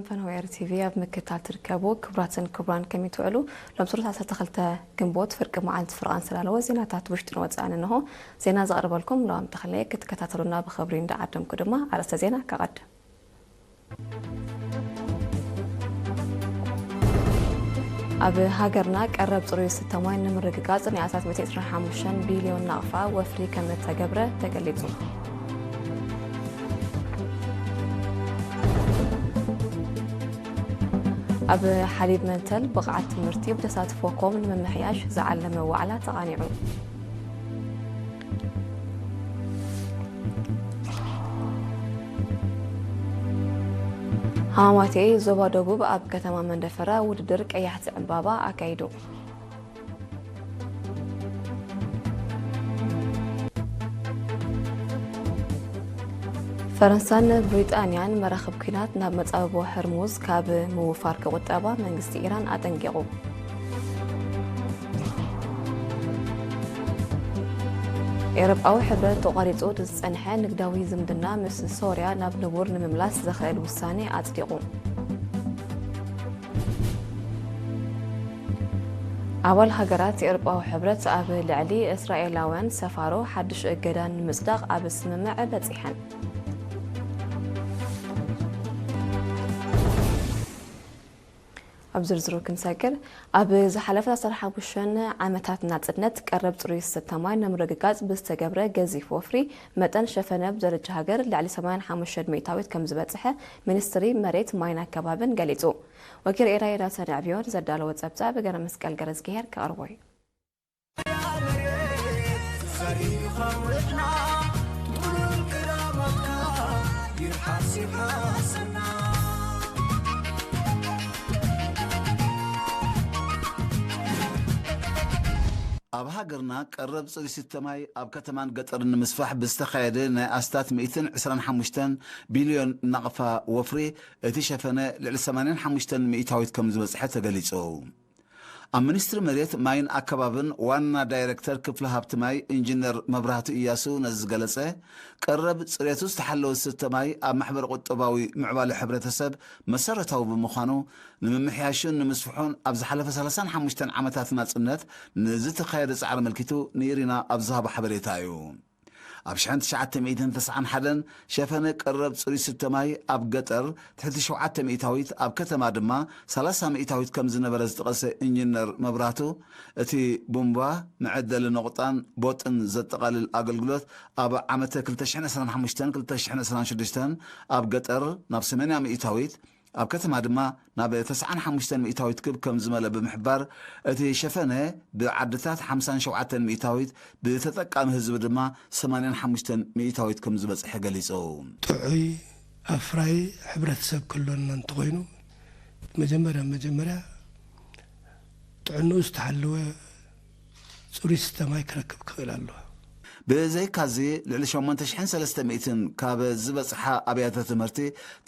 ፈነወ ኤር ቲቪ ኣብ ምክትታል ትርከቡ ክቡራትን ክቡራን ከመይ ትውዕሉ? ሎም ስሩት ዓሰርተ ክልተ ግንቦት ፍርቂ መዓልቲ ፍርቓን ስላለዎ ዜናታት ውሽጥን ወፃእን እንሆ። ዜና ዘቕርበልኩም ሎም ተኽለ ክትከታተሉና ብኽብሪ እንዳዓደምኩ ድማ ኣርእስተ ዜና ከቐድም። ኣብ ሃገርና ቀረብ ጽሩይ ዝስተ ማይ ንምርግጋጽ ናይ ኣስታት ሚእቲ ዕስራን ሓሙሽተን ቢልዮን ናቕፋ ወፍሪ ከም እተገብረ ተገሊጹ። ኣብ ሓሊብ መንተል ብቕዓት ትምህርቲ ብተሳትፎ ኮም ንምምሕያሽ ዝዓለመ ዋዕላ ተቓኒዑ። ሃማማቴ ዞባ ደቡብ ኣብ ከተማ መንደፈራ ውድድር ቀያሕቲ ዕምባባ ኣካይዱ። ፈረንሳን ብሪጣንያን መራኽብ ኲናት ናብ መጻብቦ ሕርሙዝ ካብ ምውፋር ክቑጠባ መንግስቲ ኢራን ኣጠንቂቑ። ኤውሮጳዊ ሕብረት ተቋሪጹ ዝጸንሐ ንግዳዊ ዝምድና ምስ ሶርያ ናብ ንቡር ንምምላስ ዘኽእል ውሳኔ ኣጽዲቑ። ኣባል ሃገራት ኤውሮጳዊ ሕብረት ኣብ ልዕሊ እስራኤላውያን ሰፋሮ ሓድሽ እገዳ ንምጽዳቕ ኣብ ስምምዕ በጺሐን። ኣብ ዝርዝሩ ክንሰግር፣ ኣብ ዝሓለፈ ዓሰርተ ሓሙሽተ ዓመታት ናጽነት ቀረብ ጽሩይ ዝስተ ማይ ንምርግጋጽ ብዝተገብረ ገዚፍ ወፍሪ መጠን ሸፈነ ብደረጃ ሃገር ልዕሊ ሰማንያን ሓሙሽተ ሚእታዊት ከም ዝበጽሐ ሚኒስትሪ መሬት ማይን ኣከባብን ገሊጹ። ወኪል ኤራይ ዳሰን ዕብዮን ዘዳለወ ጸብጻብ ገረ መስቀል ገረዝግሄር ከቕርቦ እዩ። ኣብ ሃገርና ቀረብ ጽሩይ ዝስተ ማይ ኣብ ከተማን ገጠርን ንምስፋሕ ብዝተኻየደ ናይ ኣስታት ሚእትን ዕስራን ሓሙሽተን ቢልዮን ናቕፋ ወፍሪ እቲ ሸፈነ ልዕሊ ሰማንያን ሓሙሽተን ሚእታዊት ከም ዝበጽሐ ተገሊጹ። ኣብ ሚኒስትሪ መሬት ማይን ኣከባብን ዋና ዳይረክተር ክፍሊ ሃብቲ ማይ ኢንጂነር መብራህቱ እያሱ ነዚ ዝገለጸ፣ ቀረብ ጽሬቱ ዝተሓለወ ዝስተ ማይ ኣብ ማሕበረ ቁጠባዊ ምዕባለ ሕብረተሰብ መሰረታዊ ብምዃኑ ንምምሕያሹን ንምስፍሑን ኣብ ዝሓለፈ ሰላሳን ሓሙሽተን ዓመታት ናጽነት ንዝተኻየደ ጻዕሪ ኣመልኪቱ ንኢሪና ኣብ ዝሃቦ ሓበሬታ እዩ። ኣብ ሽሕን ትሽዓተ ሚእትን ተስዓን ሓደን ሸፈነ ቀረብ ጽሩይ ዝስተ ማይ ኣብ ገጠር ትሕቲ ሸውዓተ ሚእታዊት፣ ኣብ ከተማ ድማ ሰላሳ ሚእታዊት ከም ዝነበረ ዝጠቐሰ ኢንጂነር መብራህቱ፣ እቲ ቡምባ፣ መዐደሊ ነቑጣን ቦጥን ዘጠቓልል ኣገልግሎት ኣብ ዓመተ ክልተ ሽሕን ዕስራን ሓሙሽተን ክልተ ሽሕን ዕስራን ሽዱሽተን ኣብ ገጠር ናብ ሰማንያ ሚእታዊት፣ ኣብ ከተማ ድማ ናብ ተስዓን ሓሙሽተን ሚእታዊት ክብ ከም ዝመለ ብምሕባር፣ እቲ ሸፈነ ብዓድታት ሓምሳን ሸውዓተን ሚእታዊት፣ ብተጠቃሚ ህዝቢ ድማ ሰማንያን ሓሙሽተን ሚእታዊት ከም ዝበጽሐ ገሊጹ። ጥዑይ ኣፍራዪ ሕብረተሰብ ክህልወና እንተኾይኑ፣ መጀመርያ መጀመርያ ጥዕንኡ ዝተሓለወ ጽሩይ ዝስተ ማይ ክረክብ ክኽእል ኣለዎ። ብዘይካዚ፣ ልዕሊ ሸሞንተ ሽሕን ሰለስተ ሚእትን ካብ ዝበጽሓ ኣብያተ ትምህርቲ፣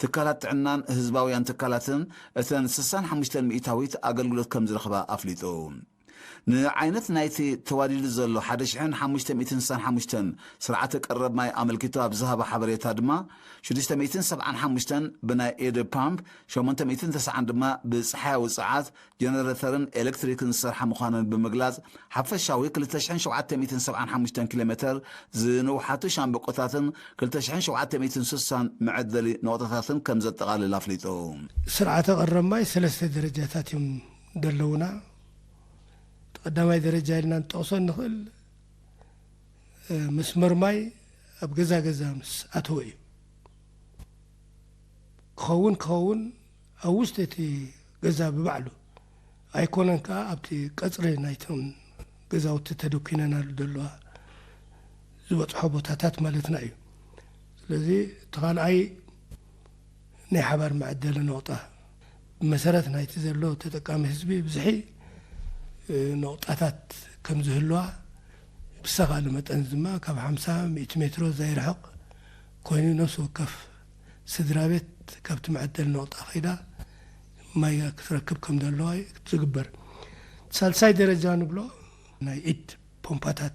ትካላት ጥዕናን ህዝባውያን ትካላትን እተን ስሳን ሓሙሽተን ሚእታዊት ኣገልግሎት ከም ዝረኽባ ኣፍሊጡ። ንዓይነት ናይቲ ተዋዲዱ ዘሎ ሓደ ሽሕን ሓሙሽተ ሚእትን ስሳን ሓሙሽተን ስርዓተ ቀረብ ማይ ኣመልኪቱ ኣብ ዝሃቦ ሓበሬታ ድማ፣ ሽዱሽተ ሚእትን ሰብዓን ሓሙሽተን ብናይ ኤድ ፓምፕ፣ ሸሞንተ ሚእትን ተስዓን ድማ ብጸሓያዊ ጸዓት ጀነረተርን ኤሌክትሪክን ዝሰርሓ ምዃነን ብምግላጽ፣ ሓፈሻዊ ክልተ ሽሕን ሸውዓተ ሚእትን ሰብዓን ሓሙሽተን ኪሎ ሜተር ዝንውሓቱ ሻምበቆታትን ክልተ ሽሕን ሸውዓተ ሚእትን ስሳን መዐደሊ ነቑጣታትን ከም ዘጠቓልል ኣፍሊጡ። ስርዓተ ቀረብ ማይ ሰለስተ ደረጃታት እዮም ዘለዉና። እቲ ቀዳማይ ደረጃ ኢልና ንጠቕሶ እንኽእል፣ እ፣ መስመር ማይ ኣብ ገዛ ገዛ ምስ ኣተወ እዩ። ክኸውን ክኸውን ኣብ ውሽጢ እቲ ገዛ ብባዕሉ ኣይኮነን፣ ከኣ ኣብቲ ቀጽሪ ናይቶም ገዛውቲ ተደኲነናሉ ዘለዋ ዝበጽሖ ቦታታት ማለትና እዩ። ስለዚ እቲ ካልኣይ ናይ ሓባር መዐደሊ ነቑጣ፣ ብመሰረት ናይቲ ዘሎ ተጠቃሚ ህዝቢ ብዝሒ፣ እ፣ ነቑጣታት ከም ዝህልዋ፣ ብዝተኻእለ መጠን ድማ ካብ ሓምሳ ሚእቲ ሜትሮ ዘይርሕቕ ኮይኑ፣ ነፍሲ ወከፍ ስድራ ቤት ካብቲ መዐደሊ ነቑጣ ከይዳ ማይ ክትረክብ ከም ዘለዋ እዩ ዝግበር። ሳልሳይ ደረጃ ንብሎ ናይ ኢድ ፖምፓታት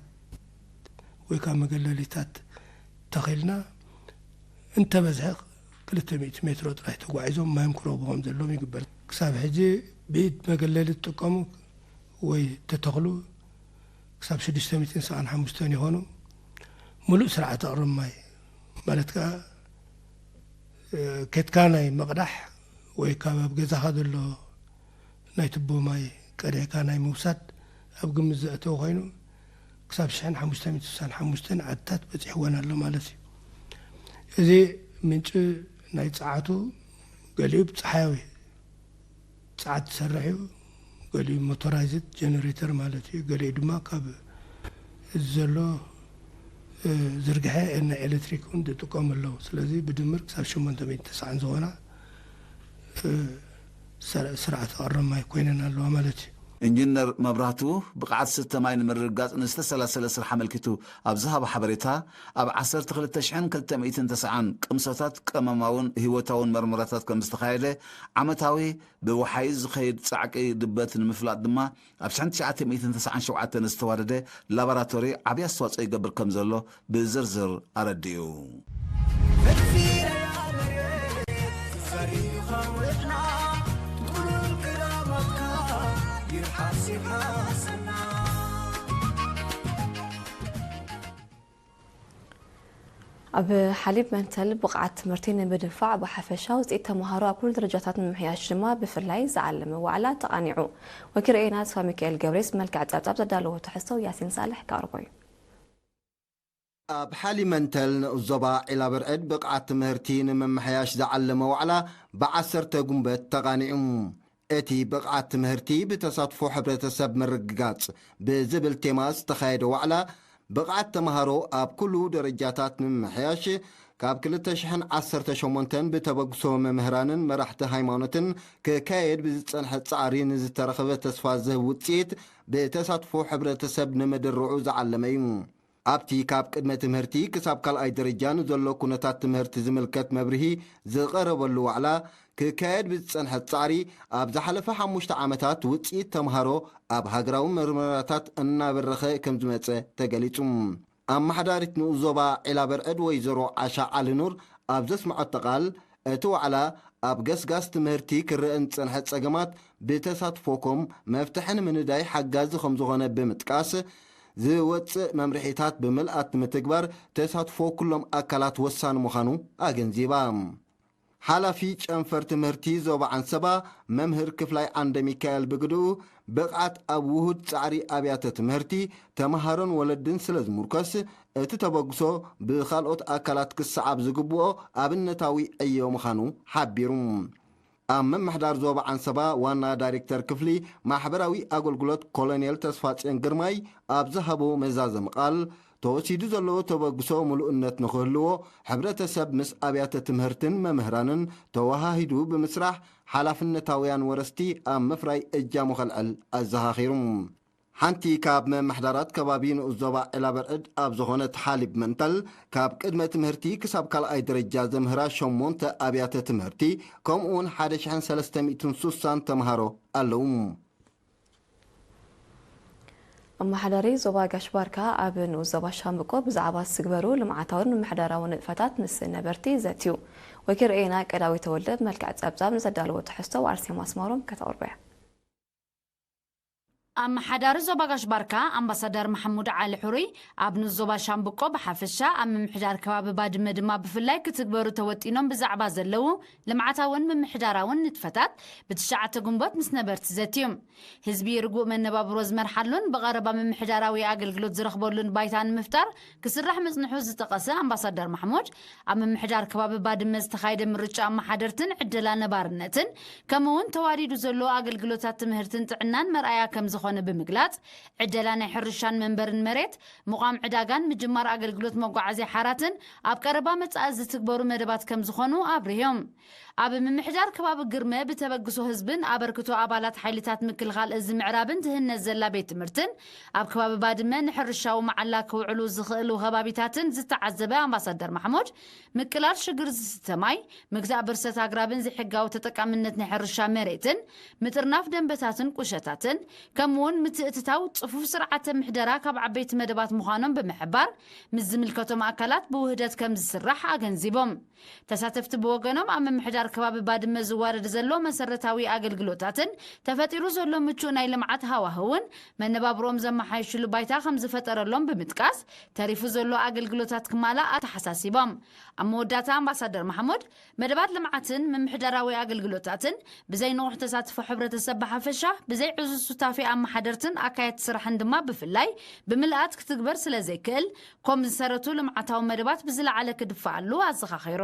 ወይ ከዓ መገለሊታት ተኺልና፣ እንተበዝሐ ክልተ ሚእቲ ሜትሮ ጥራይ ተጓዒዞም ማዮም ክረኽቡ ከም ዘለዎም ይግበር። ክሳብ ሕጂ ብኢድ መገለሊ ዝጥቀሙ ወይ ተተኽሉ ክሳብ ሽዱሽተ ሚእትን ሰብዓን ሓሙሽተን ይኾኑ። ሙሉእ ስርዓት ኣቕርብ ማይ ማለት ከኣ፣ እ፣ ኬትካ ናይ ምቕዳሕ ወይ ካብ ኣብ ገዛኻ ዘሎ ናይ ቱቦ ማይ ቀዲሕካ ናይ ምውሳድ ኣብ ግምት ዘእተወ ኮይኑ፣ ክሳብ ሽሕን ሓሙሽተ ሚእትን ስሳን ሓሙሽተን ዓድታት በጺሕወን ኣሎ ማለት እዩ። እዚ ምንጪ ናይ ጸዓቱ ገሊኡ ብጸሓያዊ ጸዓት ዝሰርሕ እዩ፣ ገሊኡ ሞቶራይዝድ ጀነሬተር ማለት እዩ፣ ገሊኡ ድማ ካብ እዚ ዘሎ፣ እ፣ ዝርግሐ ናይ ኤሌክትሪክ እውን ዝጥቀሙ ኣለዉ። ስለዚ ብድምር ክሳብ ሸሞንተ ሚእቲ ተስዓን ዝኾና፣ እ፣ ሰር-፣ ስርዓት ኣቕርብ ማይ ኮይነን ኣለዋ ማለት እዩ። ኢንጂነር መብራህቱ ብቕዓት ስተ ማይ ንምርግጋጽ ንዝተሰላሰለ ስራሕ ኣመልኪቱ ኣብ ዝሃቦ ሓበሬታ፣ ኣብ ዓሰርተ ክልተ ሽሕን ክልተ ሚእትን ተስዓን ቅምሶታት ቀመማውን ህይወታውን መርመራታት ከም ዝተኻየደ፣ ዓመታዊ ብወሓይዝ ዝኸይድ ጻዕቂ ድበት ንምፍላጥ ድማ ኣብ ሽሕን ትሽዓተ ሚእትን ተስዓን ሸውዓተን ዝተዋደደ ላቦራቶሪ ዓብዪ ኣስተዋጽኦ ይገብር ከም ዘሎ ብዝርዝር ኣረዲኡ። ኣብ ሓሊብ መንተል ብቕዓት ትምህርቲ ንምድንፋዕ ብሓፈሻ ውፅኢት ተምሃሮ ኣብ ኩሉ ደረጃታት ንምምሕያሽ ድማ ብፍላይ ዝዓለመ ዋዕላ ተቓኒዑ። ወኪል ርኤና ተስፋ ሚካኤል ገብሬስ ብመልክዕ ጸብጻብ ዘዳለዎ ትሕዝቶ ያሲን ሳልሕ ከቕርቦ እዩ። ኣብ ሓሊብ መንተል ንኡስ ዞባ ዒላ ብርዕድ ብቕዓት ትምህርቲ ንምምሕያሽ ዝዓለመ ዋዕላ ብዓሰርተ ጉንበት ተቓኒዑ። እቲ ብቕዓት ትምህርቲ ብተሳትፎ ሕብረተሰብ ምርግጋጽ ብዝብል ቴማ ዝተኻየደ ዋዕላ፣ ብቕዓት ተምሃሮ ኣብ ኩሉ ደረጃታት ንምምሕያሽ፣ ካብ ክልተ ሽሕን ዓሰርተ ሸሞንተን ብተበግሶ መምህራንን መራሕቲ ሃይማኖትን ክካየድ ብዝጸንሐ ጻዕሪ ንዝተረኸበ ተስፋ ዝህብ ውጽኢት ብተሳትፎ ሕብረተሰብ ንምድርዑ ዝዓለመ እዩ። ኣብቲ ካብ ቅድመ ትምህርቲ ክሳብ ካልኣይ ደረጃ ንዘሎ ኩነታት ትምህርቲ ዝምልከት መብርሂ ዝቐረበሉ ዋዕላ ክካየድ ብዝጸንሐ ጻዕሪ፣ ኣብ ዝሓለፈ ሓሙሽተ ዓመታት ውጽኢት ተምሃሮ ኣብ ሃገራዊ መርመራታት እናበረኸ ከም ዝመጸ ተገሊጹ። ኣመሓዳሪት ንኡስ ዞባ ዒላ በርዕድ ወይዘሮ ዓሻ ዓሊ ኑር ኣብ ዘስምዐቶ ቃል፣ እቲ ዋዕላ ኣብ ገስጋስ ትምህርቲ ክረአ ንዝጸንሐ ጸገማት ብተሳትፎኩም መፍትሒ ንምንዳይ ሓጋዚ ከም ዝኾነ ብምጥቃስ፣ ዝወጽእ መምርሒታት ብምልኣት ንምትግባር ተሳትፎ ኩሎም ኣካላት ወሳኒ ምዃኑ ኣገንዚባ። ሓላፊ ጨንፈር ትምህርቲ ዞባ ዓንሰባ መምህር ክፍላይ ዓንደ ሚካኤል ብግድኡ፣ ብቕዓት ኣብ ውሁድ ጻዕሪ ኣብያተ ትምህርቲ፣ ተምሃሮን ወለድን ስለ ዝምርኮስ፣ እቲ ተበግሶ ብኻልኦት ኣካላት ክሰዓብ ዝግብኦ ኣብነታዊ ዕዮ ምዃኑ ሓቢሩ። ኣብ ምምሕዳር ዞባ ዓንሰባ ዋና ዳይሬክተር ክፍሊ ማሕበራዊ ኣገልግሎት ኮሎኔል ተስፋጽዮን ግርማይ ኣብ ዝሃቦ መዛዘሚ ቃል፣ ተወሲዱ ዘሎ ተበግሶ ምሉእነት ንኽህልዎ፣ ሕብረተሰብ ምስ ኣብያተ ትምህርትን መምህራንን ተወሃሂዱ ብምስራሕ፣ ሓላፍነታውያን ወረስቲ ኣብ ምፍራይ እጃሙ ከልዕል ኣዘኻኺሩ። ሓንቲ ካብ መምሕዳራት ከባቢ ንኡስ ዞባ ዒላበርዕድ ኣብ ዝኾነት ሓሊብ መንተል፣ ካብ ቅድመ ትምህርቲ ክሳብ ካልኣይ ደረጃ ዘምህራ ሸሞንተ ኣብያተ ትምህርቲ፣ ከምኡውን ሓደ ሽሕን ሰለስተ ሚእትን ሱሳን ተምሃሮ ኣለዉ። ኣመሓዳሪ ዞባ ጋሽ ባርካ ኣብ ንኡስ ዞባ ሻምብቆ ብዛዕባ ዝትግበሩ ልምዓታውን ምምሕዳራውን ንጥፈታት ምስ ነበርቲ ዘትዩ። ወኪል ርኤና ቀዳዊ ተወልደ ብመልክዕ ጸብጻብ ንዘዳለዎ ትሕዝቶ ኣርሴማ ኣስመሮም ከተቕርቦ እያ። ኣመሓዳሪ ዞባ ጋሽ ባርካ ኣምባሳደር ማሕሙድ ዓሊ ሕሩይ ኣብ ንኡስ ዞባ ሻምብቆ ብሓፈሻ ኣብ ምምሕዳር ከባቢ ባድመ ድማ ብፍላይ ክትግበሩ ተወጢኖም ብዛዕባ ዘለዉ ልምዓታውን ምምሕዳራውን ንጥፈታት ብትሽዓተ ጉንቦት ምስ ነበርቲ ዘትዮም። ህዝቢ ርጉእ መነባብሮ ዝመርሓሉን ብቐረባ ምምሕዳራዊ ኣገልግሎት ዝረኽበሉን ባይታ ንምፍጣር ክስራሕ ምጽንሑ ዝጠቐሰ ኣምባሳደር ማሕሙድ፣ ኣብ ምምሕዳር ከባቢ ባድመ ዝተኻየደ ምርጫ ኣመሓደርትን ዕደላ ነባርነትን፣ ከምኡውን ተዋዲዱ ዘሎ ኣገልግሎታት ትምህርትን ጥዕናን መርኣያ ከም ዝኾነ ብምግላጽ፣ ዕደላ ናይ ሕርሻን መንበርን መሬት፣ ምቋም ዕዳጋን ምጅማር ኣገልግሎት መጓዓዝያ ሓራትን ኣብ ቀረባ መጻኢ ዝትግበሩ መደባት ከም ዝኾኑ ኣብሪሆም። ኣብ ምምሕዳር ከባቢ ግርመ ብተበግሶ ህዝብን ኣበርክቶ ኣባላት ሓይልታት ምክልኻል እዚ ምዕራብን ትህነጽ ዘላ ቤት ትምህርትን፣ ኣብ ከባቢ ባድመ ንሕርሻዊ መዓላ ክውዕሉ ዝኽእሉ ከባቢታትን ዝተዓዘበ ኣምባሳደር ማሕሙድ፣ ምቅላል ሽግር ዝስተ ማይ፣ ምግዛእ ብርሰት ኣግራብን ዘይሕጋዊ ተጠቃምነት ናይ ሕርሻ መሬትን፣ ምጥርናፍ ደንበታትን ቁሸታትን፣ ከም እውን ምትእትታው ጽፉፍ ስርዓተ ምሕደራ ካብ ዓበይቲ መደባት ምዃኖም ብምሕባር፣ ምስ ዝምልከቶም ኣካላት ብውህደት ከም ዝስራሕ ኣገንዚቦም። ተሳተፍቲ ብወገኖም፣ ኣብ ምምሕዳር ከባቢ ባድመ ዝዋረድ ዘሎ መሰረታዊ ኣገልግሎታትን ተፈጢሩ ዘሎ ምቹእ ናይ ልምዓት ሃዋህውን መነባብሮኦም ዘመሓየሽሉ ባይታ ከም ዝፈጠረሎም ብምጥቃስ፣ ተሪፉ ዘሎ ኣገልግሎታት ክማላእ ኣተሓሳሲቦም። ኣብ መወዳእታ ኣምባሳደር ማሕሙድ፣ መደባት ልምዓትን ምምሕዳራዊ ኣገልግሎታትን ብዘይ ንቑሕ ተሳትፎ ሕብረተሰብ ብሓፈሻ፣ ብዘይ ዕዙዝ ሱታፌ ኣመሓደርትን ኣካየድቲ ስራሕን ድማ ብፍላይ ብምልኣት ክትግበር ስለ ዘይክእል፣ ኮም ዝሰረቱ ልምዓታዊ መደባት ብዝለዓለ ክድፈኣሉ ኣዘኻኺሩ።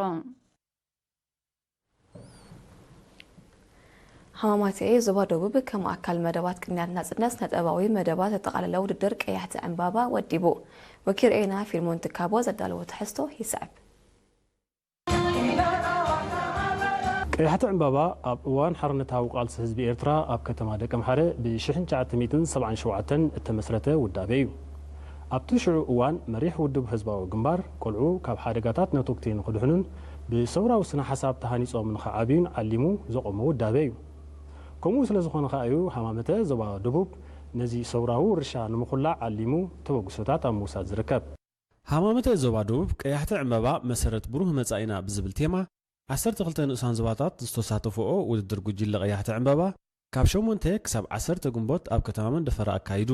ሃማማተኤ ዞባ ደቡብ ከም ኣካል መደባት ቅንያት ናጽነት ነጠባዊ መደባት ዘጠቓለለ ውድድር ቀያሕቲ ዕምባባ ወዲቡ። ወኪል ኤና ፊልሞን ትካቦ ዘዳለዎ ትሕዝቶ ይስዕብ። ቀያሕቲ ዕምባባ ኣብ እዋን ሓርነታዊ ቃልሲ ህዝቢ ኤርትራ ኣብ ከተማ ደቀምሓረ ብ ሽሕን ትሽዓተ ሚእትን ሰብዓን ሸውዓተን እተመስረተ ውዳበ እዩ። ኣብቲ ሽዑ እዋን መሪሕ ውድብ ህዝባዊ ግንባር፣ ቆልዑ ካብ ሓደጋታት ነቶክቲ ንኽድሕኑን ብሰውራዊ ስነ ሓሳብ ተሃኒጾም ንኽዓብዩን ዓሊሙ ዘቖመ ውዳበ እዩ። ከምኡ ስለ ዝኾነ ከኣ እዩ ሃማመተ ዞባ ደቡብ ነዚ ሰውራዊ ውርሻ ንምኹላዕ ዓሊሙ ተበግሶታት ኣብ ምውሳድ ዝርከብ። ሃማመተ ዞባ ደቡብ ቀያሕቲ ዕምባባ መሰረት ብሩህ መጻኢና ብዝብል ቴማ ዓሰርተ ክልተ ንኡሳን ዞባታት ዝተሳተፍኦ ውድድር ጉጅለ ቀያሕቲ ዕምባባ ካብ ሸሞንተ ክሳብ ዓሰርተ ግንቦት ኣብ ከተማ መንደፈራ ኣካይዱ።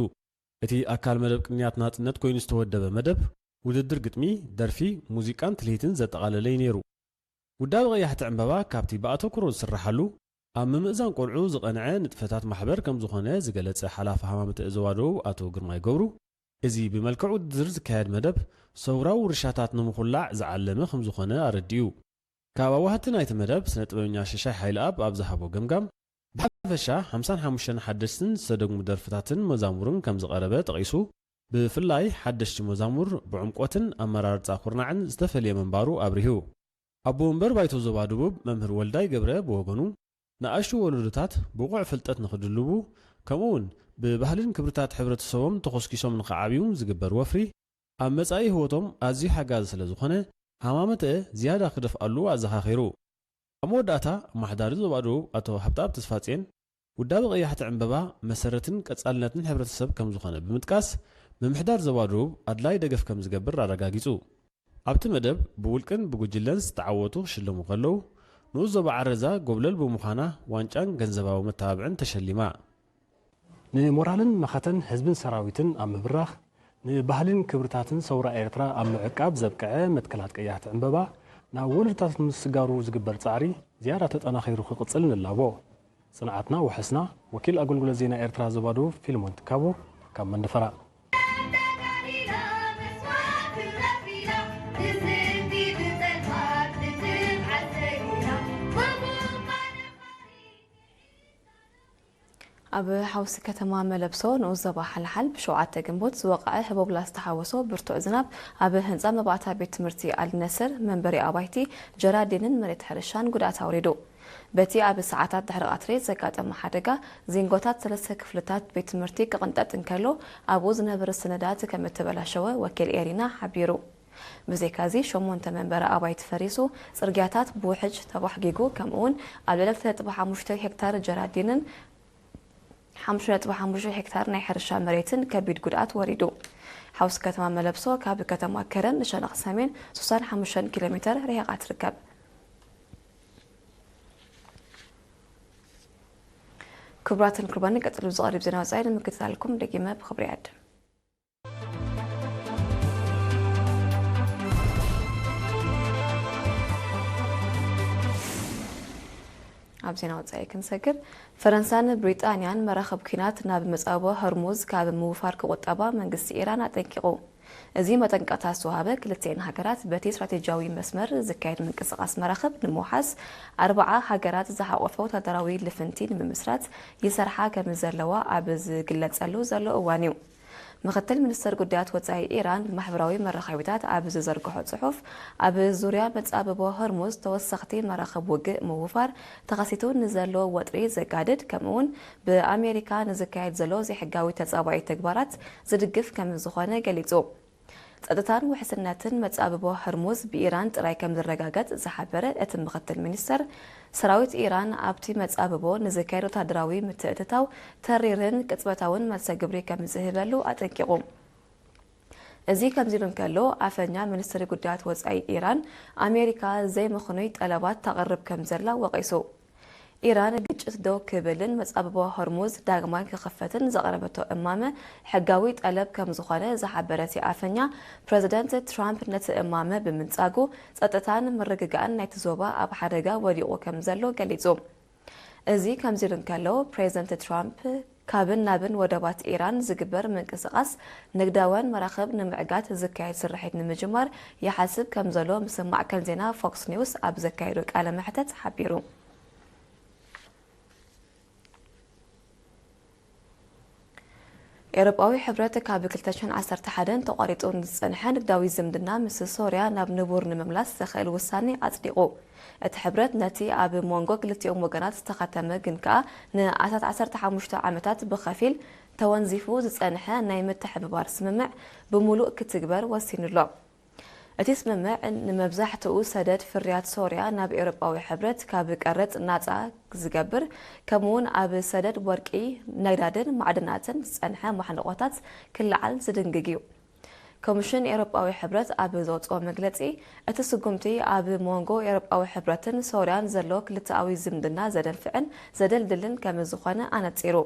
እቲ ኣካል መደብ ቅንያት ናጽነት ኮይኑ ዝተወደበ መደብ፣ ውድድር ግጥሚ፣ ደርፊ፣ ሙዚቃን ትልሂትን ዘጠቓለለ እዩ ነይሩ። ውዳበ ቀያሕቲ ዕምባባ ካብቲ ብኣተኩሮ ዝስራሓሉ፣ ኣብ ምምእዛን ቆልዑ ዝቐንዐ ንጥፈታት ማሕበር ከም ዝኾነ ዝገለጸ ሓላፊ ሃማመተ ዞባ ደቡብ ኣቶ ግርማይ ገብሩ፣ እዚ ብመልክዕ ውድድር ዝካየድ መደብ ሰውራዊ ውርሻታት ንምኹላዕ ዝዓለመ ከም ዝኾነ ኣረዲኡ። ካብ ኣዋህቲ ናይቲ መደብ ስነ ጥበበኛ ሽሻይ ሓይለኣብ ኣብ ዝሃቦ ገምጋም፣ ብሓፈሻ ሓምሳን ሓሙሽተን ሓደሽትን ዝተደግሙ ደርፍታትን መዛሙርን ከም ዝቐረበ ጠቒሱ፣ ብፍላይ ሓደሽቲ መዛሙር ብዕምቆትን ኣመራርጻ ኩርናዕን ዝተፈልየ ምንባሩ ኣብሪሁ። ኣቦ ወንበር ባይቶ ዞባ ደቡብ መምህር ወልዳይ ገብረ ብወገኑ፣ ንኣሽቱ ወለዶታት ብቑዕ ፍልጠት ንኽድልቡ፣ ከምኡ'ውን ብባህልን ክብርታት ሕብረተሰቦም ተኾስኪሶም ንኽዓብዩ ዝግበር ወፍሪ፣ ኣብ መጻኢ ህይወቶም ኣዝዩ ሓጋዚ ስለ ዝኾነ፣ ሃማመተ ዝያዳ ክደፍኣሉ ኣዘኻኺሩ። ኣብ መወዳእታ፣ ኣመሓዳሪ ዞባ ደቡብ ኣቶ ሃብተኣብ ተስፋጽዮን፣ ውዳበ ቀያሕቲ ዕምበባ መሰረትን ቀጻልነትን ሕብረተሰብ ከም ዝኾነ ብምጥቃስ፣ ምምሕዳር ዞባ ደቡብ ኣድላዪ ደገፍ ከም ዝገብር ኣረጋጊጹ። ኣብቲ መደብ፣ ብውልቅን ብጉጅለን ዝተዓወቱ ክሽለሙ ከለዉ፣ ንኡስ ዞባ ዓረዛ ጎብለል ብምዃና ዋንጫን ገንዘባዊ መተባብዕን ተሸሊማ። ንሞራልን መኸተን ህዝብን ሰራዊትን ኣብ ምብራኽ፣ ንባህልን ክብርታትን ሰውራ ኤርትራ ኣብ ምዕቃብ ዘብቅዐ መትከላት ቀያሕቲ ዕምበባ፣ ናብ ወለዶታት ንምስጋሩ ዝግበር ጻዕሪ ዝያዳ ተጠናኺሩ ክቕጽል ንላቦ። ጽንዓትና ውሕስና። ወኪል ኣገልግሎት ዜና ኤርትራ ዞባ ደቡብ ፊልሞን ትካቦ ካብ መንደፈራ። ኣብ ሓውሲ ከተማ መለብሶ ንኡስ ዞባ ሓልሓል ብሸውዓተ ግንቦት ዝወቕዐ ህቦብላ ዝተሓወሶ ብርቱዕ ዝናብ ኣብ ህንጻ መባእታ ቤት ትምህርቲ ኣልነስር መንበሪ ኣባይቲ ጀራዲንን መሬት ሕርሻን ጉድኣት ኣውሪዱ። በቲ ኣብ ሰዓታት ድሕሪ ቀትሪ ዘጋጠመ ሓደጋ ዚንጎታት ሰለስተ ክፍልታት ቤት ትምህርቲ ክቕንጠጥ እንከሎ ኣብኡ ዝነበረ ሰነዳት ከም እተበላሸወ ወኪል ኤሪና ሓቢሩ። ብዘይካዚ ሸሞንተ መንበሪ ኣባይቲ ፈሪሱ፣ ጽርግያታት ብውሕጅ ተባሕጊጉ፣ ከምኡውን ኣብ ልዕሊ ክልተ ነጥቢ ሓሙሽተ ሄክታር ጀራዲንን ሓሙሽተ ነጥቢ ሓሙሽተ ሄክታር ናይ ሕርሻ መሬትን ከቢድ ጉድኣት ወሪዱ። ሓውሲ ከተማ መለብሶ ካብ ከተማ ከረን ንሸነኽ ሰሜን ሱሳን ሓሙሽተን ኪሎ ሜተር ርሒቓ ትርከብ። ክቡራትን ክቡራን፣ ቀጺሉ ዝቐርብ ዜና ወጻኢ ንምክትታልኩም ደጊመ ብኽብሪ ይዕድም። ኣብ ዜና ወጻኢ ክንሰግር፣ ፈረንሳን ብሪጣንያን መራኽብ ኲናት ናብ መጻብቦ ሆርሙዝ ካብ ምውፋር ክቑጠባ መንግስቲ ኢራን ኣጠንቂቑ። እዚ መጠንቀቕታ ዝተዋህበ ክልቲኤን ሃገራት በቲ ስትራቴጂያዊ መስመር ዝካየድ ምንቅስቓስ መራኽብ ንምውሓስ ኣርብዓ ሃገራት ዝሓቖፈ ወታደራዊ ልፍንቲ ንምምስራት ይሰርሓ ከም ዘለዋ ኣብ ዝግለጸሉ ዘሎ እዋን እዩ። ምኽትል ሚኒስተር ጉዳያት ወጻኢ ኢራን ብማሕበራዊ መራኸቢታት ኣብ ዝዘርግሖ ጽሑፍ፣ ኣብ ዙርያ መጻብቦ ሆርሙዝ ተወሰኽቲ መራኽብ ውግእ ምውፋር ተኸሲቱ ንዘሎ ወጥሪ ዘጋድድ፣ ከምኡውን ብኣሜሪካ ንዝካየድ ዘሎ ዘይሕጋዊ ተጻባኢ ተግባራት ዝድግፍ ከም ዝኾነ ገሊጹ። ጸጥታን ውሕስነትን መጻብቦ ህርሙዝ ብኢራን ጥራይ ከም ዝረጋገጽ ዝሓበረ እቲ ምኽትል ሚኒስተር፣ ሰራዊት ኢራን ኣብቲ መጻብቦ ንዝካየድ ወታደራዊ ምትእትታው ተሪርን ቅጽበታውን መልሰ ግብሪ ከም ዝህበሉ ኣጠንቂቑ። እዚ ከምዚ ኢሉ እንከሎ፣ ኣፈኛ ሚኒስትሪ ጉዳያት ወጻኢ ኢራን፣ ኣሜሪካ ዘይምኽኑይ ጠለባት ተቕርብ ከም ዘላ ወቒሱ። ኢራን ግጭት ደው ክብልን መጻብቦ ሆርሙዝ ዳግማይ ክኽፈትን ዘቕረበቶ እማመ ሕጋዊ ጠለብ ከም ዝኾነ ዝሓበረ እቲ ኣፈኛ፣ ፕረዚደንት ትራምፕ ነቲ እማመ ብምንጻጉ ጸጥታን ምርግጋእን ናይቲ ዞባ ኣብ ሓደጋ ወዲቑ ከም ዘሎ ገሊጹ። እዚ ከምዚ ኢሉ እንከሎ፣ ፕሬዚደንት ትራምፕ ካብን ናብን ወደባት ኢራን ዝግበር ምንቅስቓስ ንግዳውያን መራኽብ ንምዕጋት ዝካየድ ስርሒት ንምጅማር ይሓስብ ከም ዘሎ ምስም ማዕከን ዜና ፎክስ ኒውስ ኣብ ዘካየዶ ቃለ መሕተት ሓቢሩ። ኤውሮጳዊ ሕብረት ካብ ክልተ ሽሕን ዓሰርተ ሓደን ተቋሪጹ ንዝጸንሐ ንግዳዊ ዝምድና ምስ ሶርያ ናብ ንቡር ንምምላስ ዘኽእል ውሳኔ ኣጽዲቑ። እቲ ሕብረት ነቲ ኣብ መንጎ ክልቲኦም ወገናት ዝተኸተመ ግን ከኣ ንኣስታት ዓሰርተ ሓሙሽተ ዓመታት ብኸፊል ተወንዚፉ ዝጸንሐ ናይ ምትሕብባር ስምምዕ ብምሉእ ክትግበር ወሲኑ ኣሎ። እቲ ስምምዕ ንመብዛሕትኡ ሰደድ ፍርያት ሶርያ ናብ ኤውሮጳዊ ሕብረት ካብ ቀረጽ ናጻ ዝገብር፣ ከምኡውን ኣብ ሰደድ ወርቂ፣ ነዳድን ማዕድናትን ዝጸንሐ ማሕንቖታት ክለዓል ዝድንግግ እዩ። ኮሚሽን ኤውሮጳዊ ሕብረት ኣብ ዘውጽኦ መግለጺ፣ እቲ ስጉምቲ ኣብ መንጎ ኤውሮጳዊ ሕብረትን ሶርያን ዘሎ ክልተኣዊ ዝምድና ዘደንፍዕን ዘደልድልን ከም ዝኾነ ኣነጺሩ።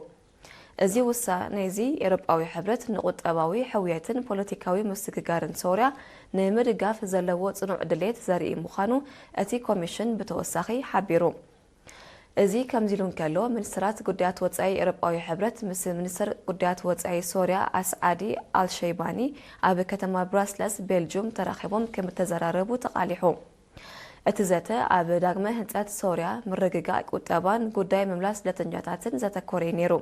እዚ ውሳነ እዚ ኤውሮጳዊ ሕብረት ንቁጠባዊ ሕውየትን ፖለቲካዊ ምስግጋርን ሶርያ ንምድጋፍ ዘለዎ ጽኑዕ ድሌት ዘርኢ ምዃኑ እቲ ኮሚሽን ብተወሳኺ ሓቢሩ። እዚ ከምዚ ኢሉ እንከሎ፣ ሚኒስትራት ጉዳያት ወጻኢ ኤውሮጳዊ ሕብረት ምስ ሚኒስትር ጉዳያት ወጻኢ ሶርያ ኣስዓዲ ኣልሸይባኒ ኣብ ከተማ ብራስለስ ቤልጁም ተራኺቦም ከም እተዘራረቡ ተቓሊሑ። እቲ ዘተ ኣብ ዳግመ ህንጸት ሶርያ፣ ምርግጋእ ቁጠባን ጉዳይ ምምላስ ስደተኛታትን ዘተኮረ እዩ ነይሩ።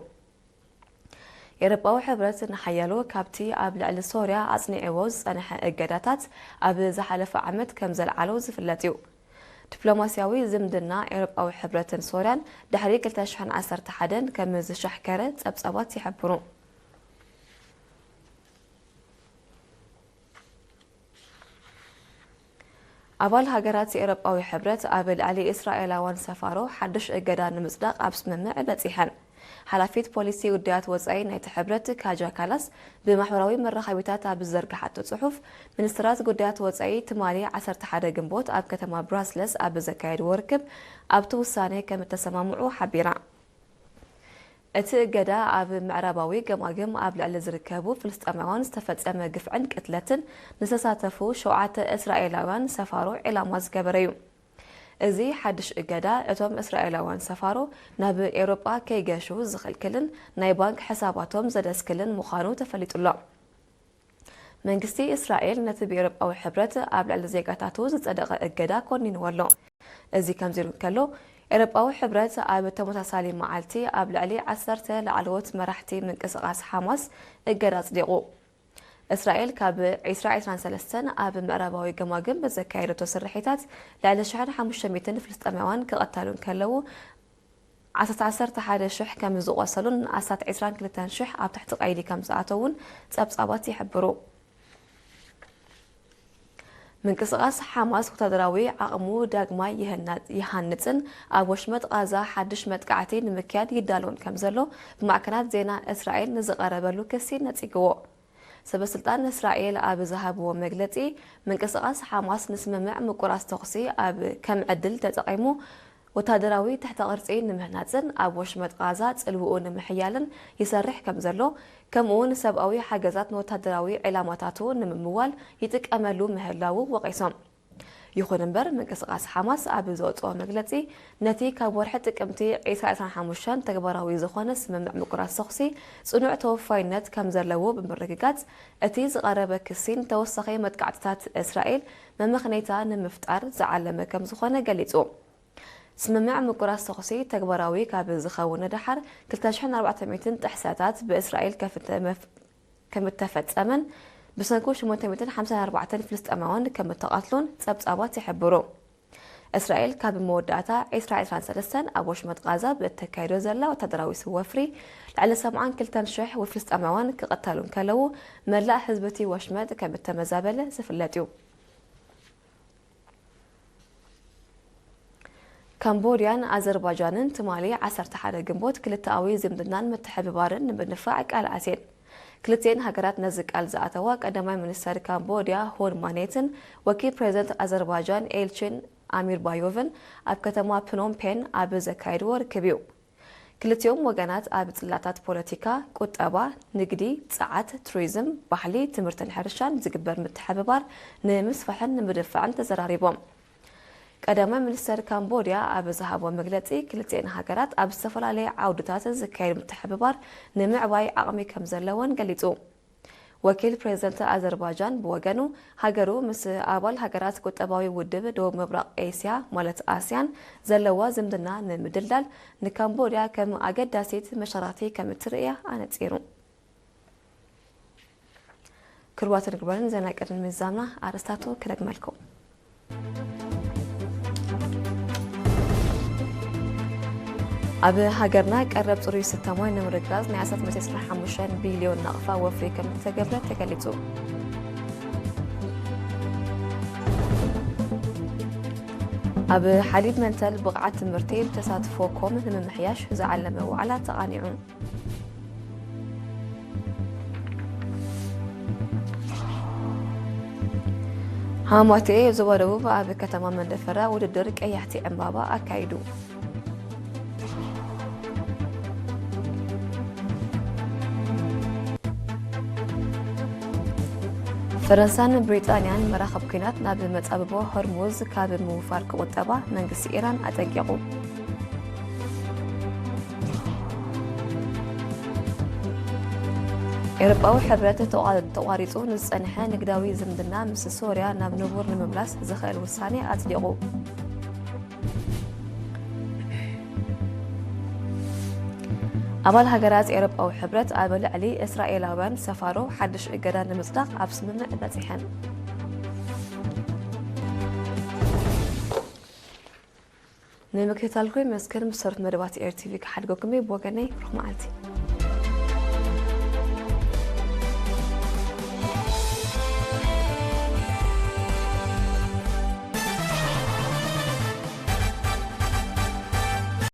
ኤውሮጳዊ ሕብረት ንሓያሎ ካብቲ ኣብ ልዕሊ ሶርያ ኣጽኒዕዎ ዝጸንሐ እገዳታት ኣብ ዝሓለፈ ዓመት ከም ዘልዓሎ ዝፍለጥ እዩ። ዲፕሎማስያዊ ዝምድና ኤውሮጳዊ ሕብረትን ሶርያን ድሕሪ ክልተ ሽሕን ዓሰርተ ሓደን ከም ዝሻሕከረ ጸብጻባት ይሕብሩ። ኣባል ሃገራት ኤውሮጳዊ ሕብረት ኣብ ልዕሊ እስራኤላውያን ሰፋሮ ሓድሽ እገዳ ንምጽዳቕ ኣብ ስምምዕ በጺሐን። ሓላፊት ፖሊሲ ጉዳያት ወጻኢ ናይቲ ሕብረት ካጃ ካላስ ብማሕበራዊ መራኸቢታት ኣብ ዝዘርግሓቶ ጽሑፍ፣ ሚኒስትራት ጉዳያት ወጻኢ ትማሊ ዓሰርተ ሓደ ግንቦት ኣብ ከተማ ብራስለስ ኣብ ዘካየድዎ ርክብ ኣብቲ ውሳኔ ከም እተሰማምዑ ሓቢራ። እቲ እገዳ ኣብ ምዕራባዊ ገማግም ኣብ ልዕሊ ዝርከቡ ፍልስጤማውያን ዝተፈጸመ ግፍዕን ቅትለትን ንዝተሳተፉ ሸውዓተ እስራኤላውያን ሰፋሮ ዒላማ ዝገበረ እዩ። እዚ ሓድሽ እገዳ እቶም እስራኤላውያን ሰፋሮ ናብ ኤውሮጳ ከይገሹ ዝኽልክልን ናይ ባንክ ሕሳባቶም ዘደስክልን ምዃኑ ተፈሊጡ ኣሎ። መንግስቲ እስራኤል ነቲ ብኤውሮጳዊ ሕብረት ኣብ ልዕሊ ዜጋታቱ ዝጸደቐ እገዳ ኮኒንዎ ኣሎ። እዚ ከምዚ ኢሉ እንከሎ፣ ኤውሮጳዊ ሕብረት ኣብ ተመሳሳሊ መዓልቲ ኣብ ልዕሊ ዓሰርተ ላዕለዎት መራሕቲ ምንቅስቓስ ሓማስ እገዳ ኣጽዲቑ። እስራኤል ካብ ዕስራ ዕስራን ሰለስተን ኣብ ምዕራባዊ ገማግም ብዘካየደቶ ስርሒታት ልዕሊ ሽሕን ሓሙሽተ ሚእትን ፍልስጤማውያን ክቐተሉ እንከለዉ፣ ዓሰርተ ዓሰርተ ሓደ ሽሕ ከም ዝቖሰሉን ኣስታት ዕስራን ክልተን ሽሕ ኣብ ትሕቲ ቀይዲ ከም ዝኣተዉን ጸብጻባት ይሕብሩ። ምንቅስቓስ ሓማስ ወታደራዊ ዓቕሙ ዳግማይ ይህና-፣ ይሃንጽን ኣብ ወሽመጥ ቓዛ ሓድሽ መጥቃዕቲ ንምክያድ ይዳለውን ከም ዘሎ ብማዕከናት ዜና እስራኤል ንዝቐረበሉ ክሲ ነጺግዎ። ሰበስልጣን እስራኤል ኣብ ዝሃብዎ መግለጺ፣ ምንቅስቓስ ሓማስ ንስምምዕ ምቁራጽ ተኹሲ ኣብ ከም ዕድል ተጠቒሙ፣ ወታደራዊ ትሕተ ቅርጺ ንምህናጽን ኣብ ወሽመጥ ቓዛ ጽልውኡ ንምሕያልን ይሰርሕ ከም ዘሎ፣ ከምኡውን ሰብኣዊ ሓገዛት ንወታደራዊ ዒላማታቱ ንምምዋል ይጥቀመሉ ምህላዉ ወቒሶም። ይኹን እምበር፣ ምንቅስቓስ ሓማስ ኣብ ዘውጽኦ መግለጺ፣ ነቲ ካብ ወርሒ ጥቅምቲ ዕስራ ዕስራን ሓሙሽተን ተግባራዊ ዝኾነ ስምምዕ ምቁራጽ ተኹሲ ጽኑዕ ተወፋይነት ከም ዘለዎ ብምርግጋጽ፣ እቲ ዝቐረበ ክሲን ተወሳኺ መጥቃዕትታት እስራኤል መመኽነይታ ንምፍጣር ዝዓለመ ከም ዝኾነ ገሊጹ። ስምምዕ ምቁራጽ ተኹሲ ተግባራዊ ካብ ዝኸውን ንደሓር፣ ክልተ ሽሕን ኣርባዕተ ሚእትን ጥሕሰታት ብእስራኤል ከፍተ-፣ መፍ-፣ ከም እተፈጸመን ብሰንኩ ሽሞንተ ሚእትን ሓምሳን ኣርባዕተን ፍልስጤማውያን ከም እተቐትሉን ጸብጻባት ይሕብሩ። እስራኤል ካብ መወዳእታ ዕስራ ዕስራን ሰለስተን ኣብ ወሽመጥ ቓዛ ብእተካይዶ ዘላ ወታደራዊ ወፍሪ ልዕሊ ሰብዓን ክልተን ሽሕ ፍልስጤማውያን ክቐተሉ እንከለዉ፣ መላእ ህዝቢ እቲ ወሽመጥ ከም እተመዛበለ ዝፍለጥ እዩ። ካምቦድያን ኣዘርባጃንን ትማሊ ዓሰርተ ሓደ ግንቦት ክልተኣዊ ዝምድናን ምትሕብባርን ንምድንፋዕ ቃል ኣትየን። ክልቲኤን ሃገራት ነዚ ቃል ዝኣተዋ ቀዳማይ ሚኒስተር ካምቦድያ ሁን ማኔትን ወኪል ፕሬዚደንት ኣዘርባጃን ኤልቺን ኣሚርባዮቭን ኣብ ከተማ ፕኖም ፔን ኣብ ዘካየድዎ ርክብ እዩ። ክልቲኦም ወገናት ኣብ ጽላታት ፖለቲካ፣ ቁጠባ፣ ንግዲ፣ ጸዓት፣ ቱሪዝም፣ ባሕሊ፣ ትምህርትን ሕርሻን ዝግበር ምትሕብባር ንምስፋሕን ንምድንፋዕን ተዘራሪቦም። ቀዳማይ ሚኒስተር ካምቦድያ ኣብ ዝሃቦ መግለጺ፣ ክልቲኤን ሃገራት ኣብ ዝተፈላለየ ዓውድታት ዝካየድ ምትሕብባር ንምዕባይ ዓቕሚ ከም ዘለወን ገሊጹ። ወኪል ፕሬዚደንት ኣዘርባጃን ብወገኑ፣ ሃገሩ ምስ ኣባል ሃገራት ቁጠባዊ ውድብ ደቡብ ምብራቕ ኤስያ ማለት ኣስያን ዘለዋ ዝምድና ንምድልዳል ንካምቦድያ ከም ኣገዳሲት መሻራቲ ከም እትርእያ ኣነጺሩ። ክቡራትን ክቡራንን፣ ዜና ቅድሚ ምዝዛምና ኣርእስታቱ ክደግመልኩም። ኣብ ሃገርና ቀረብ ጽሩይ ዝስተ ማይ ንምርግጋጽ ናይ ኣስታት ሚእቲ ዕስራን ሓሙሽተን ቢልዮን ናቕፋ ወፍሪ ከም እተገብረ ተገሊጹ። ኣብ ሓሊብ መንተል ብቕዓት ትምህርቲ ብተሳትፎ ኮም ንምምሕያሽ ዝዓለመ ዋዕላ ተቓኒዑ። ሃማቴ ዞባ ደቡብ ኣብ ከተማ መንደፈራ ውድድር ቀያሕቲ ዕምባባ ኣካይዱ። ፈረንሳን ብሪጣንያን መራኸብ ኲናት ናብ መጻብቦ ሆርሙዝ ካብ ምውፋር ክቑጠባ መንግስቲ ኢራን ኣጠንቂቑ። ኤውሮጳዊ ሕብረት ተቋ-፣ ተቋሪጹ ንዝጸንሐ ንግዳዊ ዝምድና ምስ ሶርያ ናብ ንቡር ንምምላስ ዝኽእል ውሳኔ ኣጽዲቑ። ኣባል ሃገራት ኤውሮጳዊ ሕብረት ኣብ ልዕሊ እስራኤላውያን ሰፋሮ ሓድሽ እገዳ ንምጽዳቕ ኣብ ስምምዕ በጺሐን። ንምክትታልኩም የመስግን። ምስ ሰሩት መደባት ኤር ቲቪ ክሓድገኩም እየ። ብወገነይ ብሩኽ መዓልቲ።